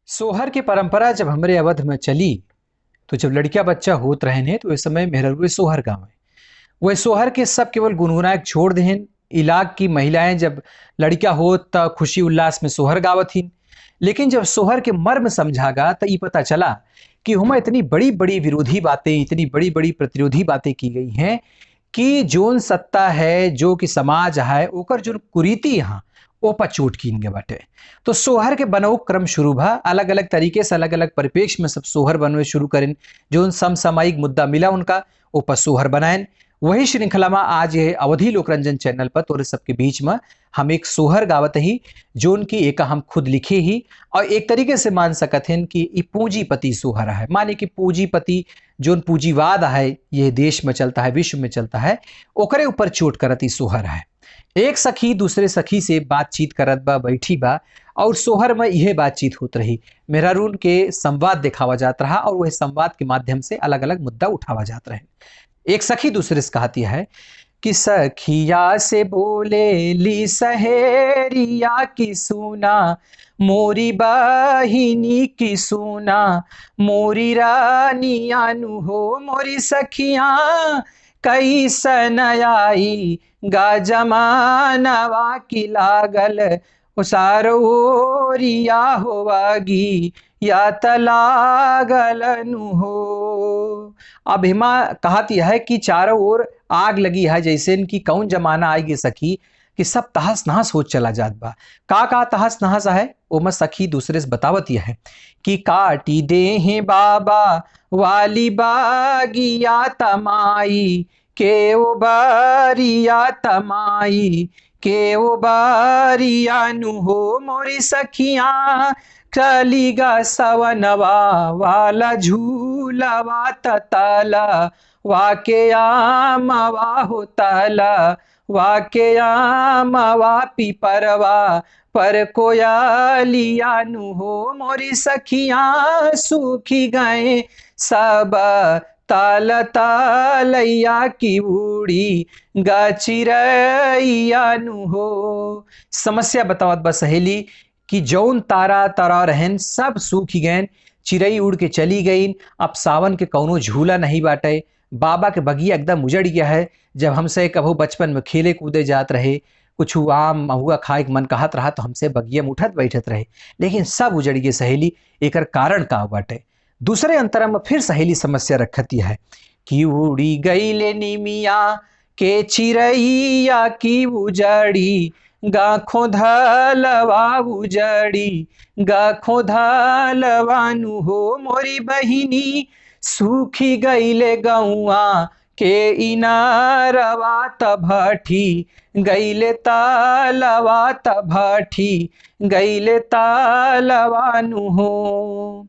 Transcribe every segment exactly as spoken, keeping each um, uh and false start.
सोहर के परंपरा जब हमरे अवध में चली, तो जब लड़िका बच्चा होत रहेन है, तो ओह समय मेहररुए सोहर गावें। वह सोहर के सब केवल गुनगुनाए के छोड़ देहेन। इलाक की महिलाएं जब लड़िका होत, त खुशी उल्लास में सोहर गावत हिन। लेकिन जब सोहर के मर्म समझा गा, त ई पता चला कि हुमा इतनी बड़ी-बड़ी विरोधी बातें, इतनी बड़ी-बड़ी प्रतिरोधी बातें की गई हैं कि जोन सत्ता है, जो कि समाज है, ओकर जोन कुरीति यहाँ, ओ पर चोट कीन गए बाटे। तो सोहर के बनऊ क्रम शुरू भा, अलग-अलग तरीके से, अलग-अलग परिप्रेक्ष्य में सब सोहर बनवे शुरू करेन। जोन समसामयिक मुद्दा मिला उनका, ओ पर सोहर बनाएन। वही श्रृंखला में आज ये अवधी लोकरंजन चैनल पर तोरे सबके बीच में हम एक सोहर गावत ही, जोन की एक हम खुद लिखे ही, और एक तरीके से मान सकत हैं कि ई पूंजीपति सोहर है, माने कि पूंजीपति, जोन पूंजीवाद है, ये देश में चलता है, विश्व में चलता है, ओकरे ऊपर चोट करत ई सोहर है। एक सखी दूसरे सखी से बातचीत करत बा, बैठी बा, और सोहर में इहे बातचीत होत रही। मेहरारून के संवाद दिखावा जात रहा और वह संवाद के माध्यम से अलग-अलग मुद्दा उठावा जात रहे। एक सखी दूसरे से कहती है कि सखिया से बोले ली सहेरिया की सुना, मोरी बहिनी की सुना, मोरी रानिया नु हो, मोरी सखिया कैसन आई गा जमानवा की लागल ओ सारो ओरिया हो आगी या त लागल नु हो। अब हिमा कहत यह है कि चारों ओर आग लगी है, जैसे कि कौन जमाना आएगी सखी, कि सब तहस नहस हो चला जात बा। का का तहस नहस है, ओमा सखी दूसरे से बतावत यह है कि काटी देहे बाबा वाली बागिया त माई के ओ बारिया त माई के ओ बारिया नु हो मोरी सखिया, चली गा सवनवा वाला झूलवा त तलवा के आमवा हो तलवा के आमवा पिपरवा पर कोयलिया नु हो मोरी सखिया, सूखी गए सब ताल तालैया की उड़ी गा चिरैया नु हो। समस्या बतावत बा सहेली कि जौन तारा तारा रहन, सब सूखी गएन, चिरई उड़ के चली गईन। अब सावन के कौनो झूला नहीं बाटे। बाबा के बगिया एकदम उजड़ गया है। जब हमसे कभो बचपन में खेले कूदे जात रहे, कुछ आम महुआ खाए के मन कहत रहा, तो हमसे बगिया में उठत बैठत रहे, लेकिन सब उजड़ गए सहेली। एकर कारण का बाटे? दूसरे अंतरा में फिर सहेली समस्या रखती है कि उड़ी गईले निमिया के चिरैया की उजड़ी, गा खोधलवा उजड़ी, गा खोधलवा नु हो मोरी बहिनी, सूखी गईले गौआ के इनारवा त भठी गईले तालवा त भठी गईले तालवा नु हो।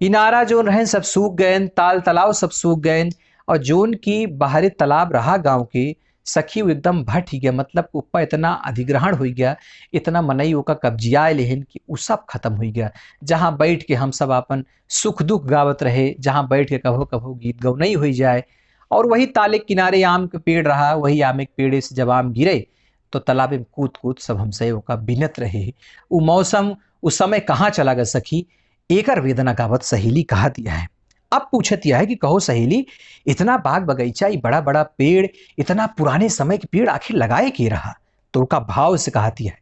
इनारा जोन रहन सब सूख गएन, ताल तालाब सब सूख गएन, और जोन की बाहरी तालाब रहा गांव के सखी वो एकदम भट ही गया, मतलब ऊपर इतना अधिग्रहण हो गया, इतना मनई ओका कब्जिया लेहन कि उ सब खत्म हो गया। जहाँ बैठ के हम सब अपन सुख दुख गावत रहे, जहाँ बैठ के कभो कभो गीत गौनई हो जाए, और वही ताले किनारे आम के पेड़ रहा, वही आम के पेड़ से जब आम गिरे तो तालाब में कूद कूद सब हमसे ओका बिनत रहे। उ मौसम, उ समय कहाँ चला गया सखी, एकर वेदना गावत सहेली कहत यह है। अब पूछत यह है कि कहो सहेली, इतना बाग बगीचा, ई बड़ा बड़ा पेड़, इतना पुराने समय के पेड़ आखिर लगाए के रहा? तो ओका भाव से कहत यह है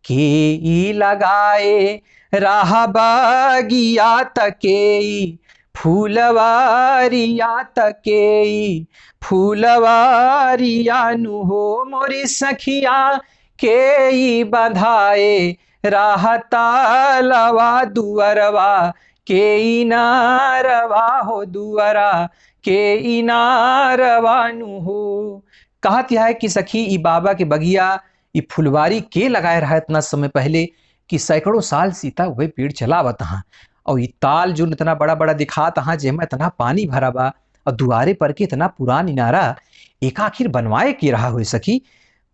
कि ई लगाए रहा बागिया त के ई फूलवारिया त के ई फूलवारिया नु हो मोरी सखिया, के ई बंधाए रहा तालवा दुअरवा के इनारवा हो दुअरा के इनारवा नु हो। कहत यह है कि सखी, ई बाबा के बगिया, ई फुलवारी के लगाए रहा इतना समय पहले कि सैकड़ों साल सीता वही पेड़ चलावत हाँ, और ई ताल जो इतना बड़ा बड़ा दिखात हाँ, जेमा इतना पानी भरा बा, और दुआरे पर के इतना पुरान इनारा, एक आखिर बनवाए के रहा हो सखी?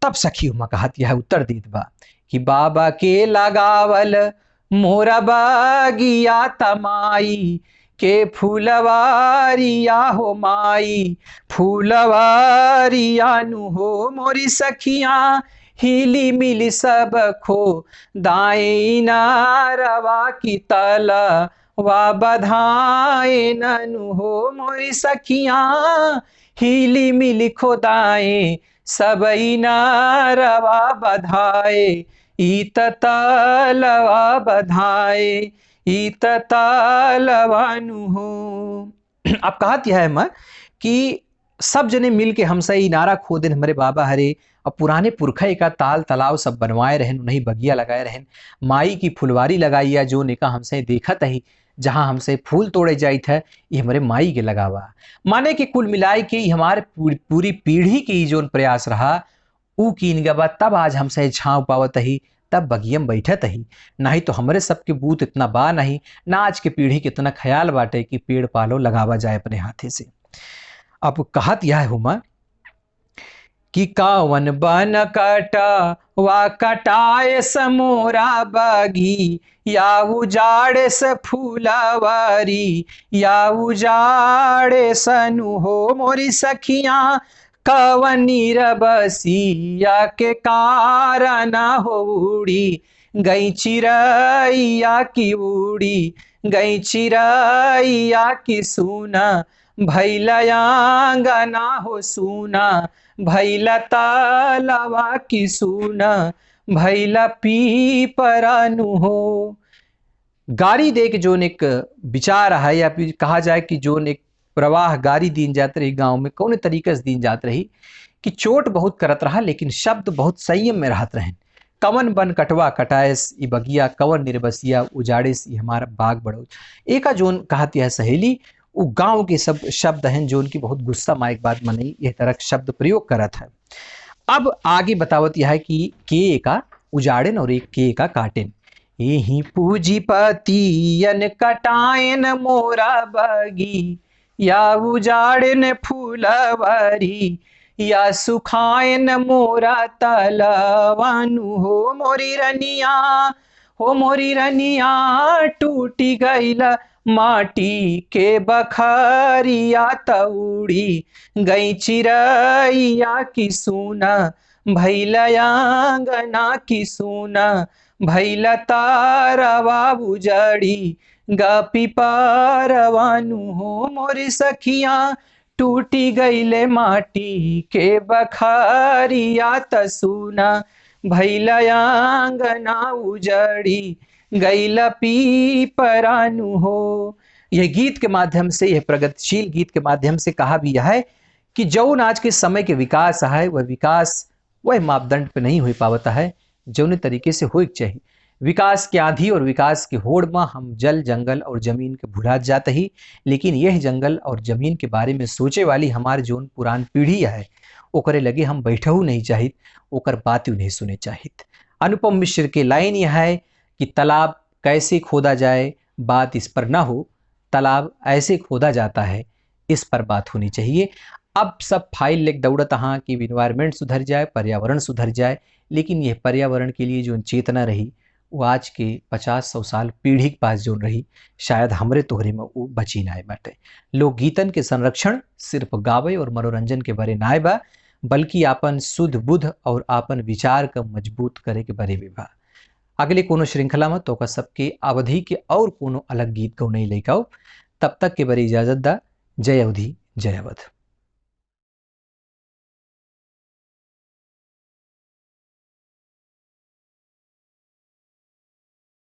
तब सखी उमा कहत यह उत्तर देत बा कि बाबा के लगावल मोरा बागिया त माई के फुलवारिया हो माई, फुलवारिया नु हो मोरी सखिया, हिली मिली सब खोदाए इनारवा की तलवा बधाए ननु हो मोरी सखिया। हिली मिली खोदाए सब इनारवा बधाए, ई त तलवा बधाए, ई त तलवा नु हो। अब कहत यह है माँ कि सब जने मिल के हमसे इनारा खोदेन हमरे बाबा हरे, अब पुराने पुरखा एका ताल तलाव सब बनवाए रहन, उन्हीं बगिया लगाए रहन, माई की फुलवारी लगाई या जो नेका हमसे देखत ही, जहाँ हमसे फूल तोड़े जाइत है, ये हमरे माई के लगावा। माने कि कुल मिलाए के ई हमार पूरी, पूरी पीढ़ी के ई जोन प्रयास रहा, ऊ कीन गवा, तब आज हमसे छाँव पावत ही, तब बगियम बैठत ही। नहीं तो हमरे सबके बूत इतना बा नहीं, ना आज के पीढ़ी के इतना ख्याल बाटे कि पेड़ पालो लगावा जाए अपने हाथे से। अब कहत यह हुमा कि कावन बन कटा वा कटाए समोरा बगी, या उजाड़े से फुलवारी, या उजाड़े सनु हो मोरी सखिया। कवन निरबसिया के कारण हो उड़ी गई चिरैया की, उड़ी गई चिरैया की सुना भैला आंगना हो सुना, भैला तलवा की सुना, भैला पीपरा नु हो। गारी दे के जोन एक विचार है या फिर कहा जाए कि जोन एक प्रवाह गारी दीन जात रही गाँव में, कौन तरीके से दीन जात रही कि चोट बहुत करत रहा लेकिन शब्द बहुत संयम में रहत रहेन। कवन बन कटवा कटाएस ई बगिया, कवन निरबसिया उजाड़ेस ई हमार बाग बड़ौज। एका जोन कहत यह सहेली, उ गाँव के सब शब्द हैं जोन की बहुत गुस्सा मायक बात मनई यह तरह के शब्द प्रयोग करत है। अब आगे बतावत यह है कि के एका उजाड़ेन और एक के एका काटेन। यही पूंजीपतियन कटाएन मोरा बगी, या उजाड़ेन फुलवारी, या सुखाएन मोरा तलवा नु हो मोरी रनिया, हो मोरी रनिया। टूटी गइल माटी के बखरिया त उड़ी गई चिरैया की सुना, भैला आंगना की सुना, भैला तारवा उजड़ी गा पीपरवा नु हो मोरी सखिया। टूटी गइले माटी के बखरिया त सुना, भैला आंगना उजड़ी गइल पीपरा नु हो। यह गीत के माध्यम से, यह प्रगतिशील गीत के माध्यम से कहा भी यह है कि जौन आज के समय के विकास है, वह विकास वह मापदंड पे नहीं हो पावत है जौने तरीके से होए के चाहिए। विकास के आंधी और विकास के होड़ में हम जल, जंगल और जमीन के भुलात जात ही, लेकिन यह जंगल और जमीन के बारे में सोचे वाली हमार जौन पुरान पीढ़ी है, ओकरे लगे हम बैठहू नहीं चाहित, ओकर बात नहीं सुने चाहित। अनुपम मिश्र के लाइन यह है कि तालाब कैसे खोदा जाए, बात इस पर ना हो, तालाब ऐसे खोदा जाता है, इस पर बात होनी चाहिए। अब सब फाइल लेके दौड़त हाँ कि एनवायरनमेंट सुधर जाए, पर्यावरण सुधर जाए, लेकिन यह पर्यावरण के लिए जो चेतना रही, वो आज के पचास सौ साल पीढ़ी के पास जो रही, शायद हमरे तोहरे में वो बची नाय बाटे। लोकगीतन के संरक्षण सिर्फ गावे और मनोरंजन के बरे नाय बा, बल्कि आपन शुद्ध बुद्ध और आपन विचार का मजबूत करे के बरे भी बा। अगले कोनो श्रृंखला में तोका सबके अवधी के और कोनो अलग गीत गौनई लेके आउब। तब तक के बरे इजाजत दा। जय अवधी, जय अवध।